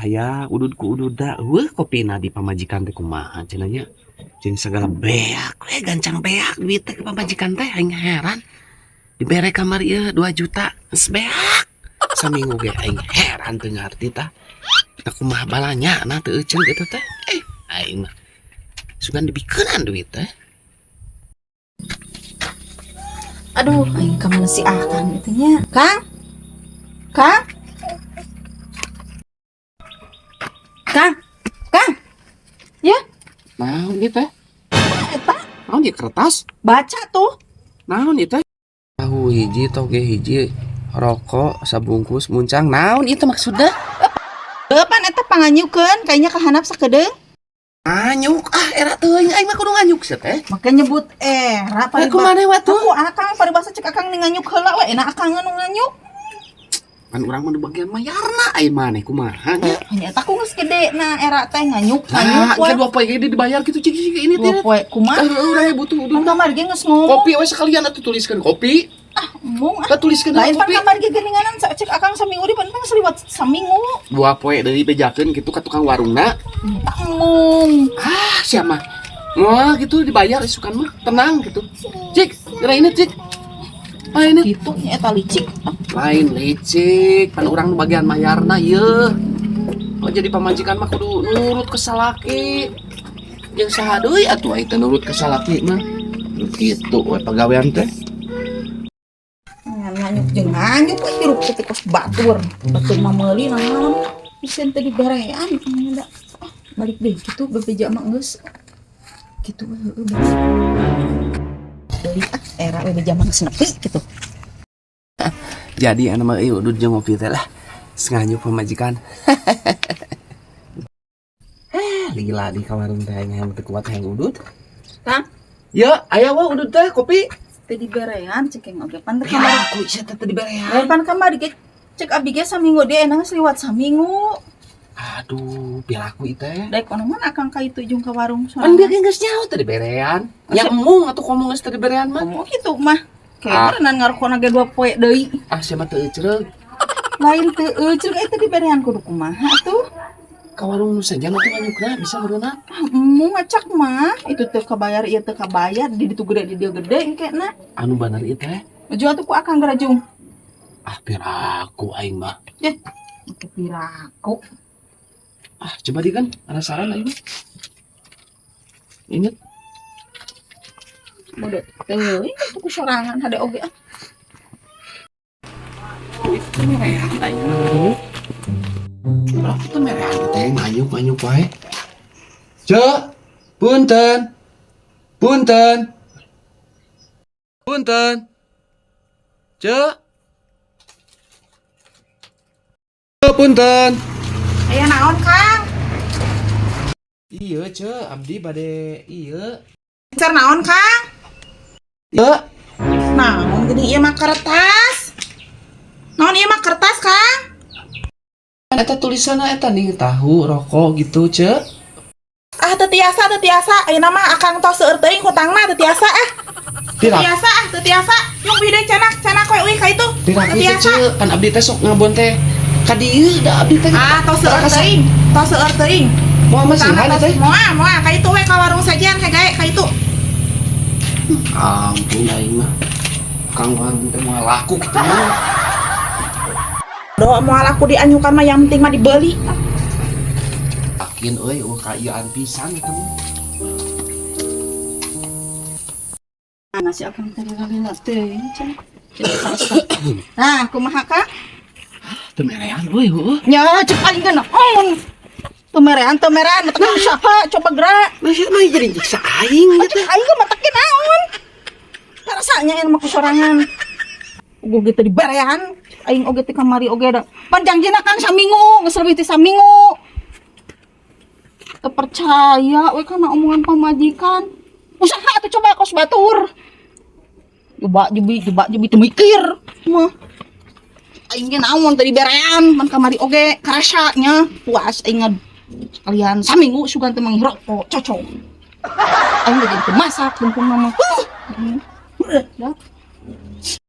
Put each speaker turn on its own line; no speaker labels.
Aya udud ku udud da euweuh kopina di pamajikan teh kumaha cenah nya. Jeung sagala beak we gancang beak duit teh ka pamajikan teh aing heran. Dibere kamari ieu 2 juta geus beak saminggu ge aing heran teu ngarti tah. Tah kumaha balanya na teu euceun kitu teh. Eh aing mah sugan dibikeunan duit teh.
Aduh, aing ka mana si Akang itu nya? Kang? Kang? Kang? Kang? Ya?
Naon ieu teh?
Eta.
Naon ieu kertas?
Baca tuh.
Naon ieu teh? Tahu hiji, toge hiji, rokok sabungkus muncang. Naon ieu teh maksudna?
Pan eta panganyukeun kayaknya kahanap sakedeung.
Nganyuk ah era teuing aing mah kudu nganyuk sia teh.
Make nyebut era
Eh kumaha we tuh?
Aku akang paribasa cek akang nih nganyuk heula we enak akang nu nganyuk.
Pan urang mah nu bagian mayarna aing maneh kumaha nya.
Hanya eta ku geus gede na era teh nganyuk
Nah,
nganyuk we.
ke 2 poe ge dibayar kitu cik cik ini
Dua
teh.
poe kumaha?
Heueuh urang ge butuh
Pan kamari ge geus ngomong.
Kopi we sekalian atuh tuliskeun kopi.
Ah, embung ah.
Ka tuliskeun
Lain pan
kopi.
kamari ge geuninganan cek akang saminggu di penting seliwat saminggu.
2 poe deui bejakeun kitu ka tukang warungna.
Tak embung.
Ah, sia mah. Wah, gitu dibayar isukan mah tenang gitu. Cik, kira ini cik. Ah ini
Gitu nya eta licik. Ah,
lain licik, pan urang nu bagian mayarna ieu. Oh jadi pamajikan mah kudu nurut ke salaki. Jeung saha deui atuh ai teh nurut ke salaki mah. Gitu we pagawean teh.
Nganyuk jeung nganyuk we hirup teh kos batur. Batur mah meuli naon. Bisa teh dibarean da. Ah, balik deui kitu bebeja mah geus. Kitu we heueuh balik. Deui ah era we beja mah geus nepi kitu.
Jadi anu mah ieu udud jeung ngopi teh lah. Nganyuk pamajikan. Eh, lila di ka warung teh aing hayang teu kuat hayang udud.
Kang,
Ya, aya wa udud teh kopi.
Teu diberean cek yang oge pan teh kamari.
Ya, aku sia teh teu diberean.
Lain pan kamari ge cek abi ge saminggu dia enak geus liwat saminggu.
Aduh, piraku ieu teh.
Daek ono mana akang ka itu jeung ka warung
Pan dia ge geus nyaho teu diberean. Ya embung atuh komo geus teu diberean mah.
Komo kitu mah.
Ah.
Kayak beneran ngarokona ge 2 poe deui.
Ah, sia mah teu eucreug.
Lain teu eucreug eta diberean kudu kumaha tuh.
Ka warung nu sejen atuh nganyukna bisa meureunna.
Ah, embung ngacak mah. Itu teu kabayar ieu teu kabayar di ditu gede di dieu gede engke na.
Anu bener ieu teh.
Maju atuh ku akang garajung.
Ah, piraku aing mah.
Yeh, make piraku.
Ah, coba di kan penasaran aing mah. Ingat
Bodoh teuing atuh ku sorangan hade oge ah.
Itu merean aing mah. Berapa tuh merean teh nganyuk nganyuk wae. Cek, punten. Punten. Punten. Cek. Punten.
Aya naon, Kang?
Iya, Cek, abdi bade iya.
Cer naon, Kang?
Iya.
Naon geuning ieu mah kertas. Naon ieu mah kertas, Kang?
Eta tulisanna eta nih tahu rokok gitu, Cek.
Ah, teu tiasa, teu tiasa. Ayeuna mah akang tos seueur teuing hutangna teu tiasa ah. Teu
Pira,
tiasa ah, teu tiasa. Yung uih deui canak, canak we uih ka itu.
pira
Teu
teh,
tiasa.
Cek. Pan abdi teh sok ngabon teh. Ka dieu da abdi teh.
Ah, tos seueur teuing. Tos seueur teuing.
Moal masihan
Hutangna
teh.
tos moal, moal ka itu we ka warung sajian hegae ka itu.
Ampun aing mah. Kang warung teh moal laku kitu mah.
Doa moal aku dianyukan mah yang penting mah dibeli.
Yakin euy eueuh kaiyaan pisan eta mah.
Nasi akang teh lila teuing cenah. Nah, kumaha Kang?
Teu merean euy heueuh.
Nya cek aing ge naon. Teu merean, teu merean, matak usaha coba gerak.
Nah, sia mah jadi nyiksa aing ieu
Cek
teh.
aing ge matak ge naon. Rasanya mah ku sorangan. Uguh ge teu diberean. Aing oge teh kamari oge da. Pan jangjina Kang saminggu, geus leuwih ti saminggu. Teu percaya we kana omongan pamajikan. Usaha atuh coba kos batur. Coba jubi, coba jubi teu mikir mah. Aing ge naon teu diberean, pan kamari oge karasa nya puas aing sekalian saminggu sugan teh manggih rokok cocok. Aing ge jadi teu masak dengkung mah. Dah.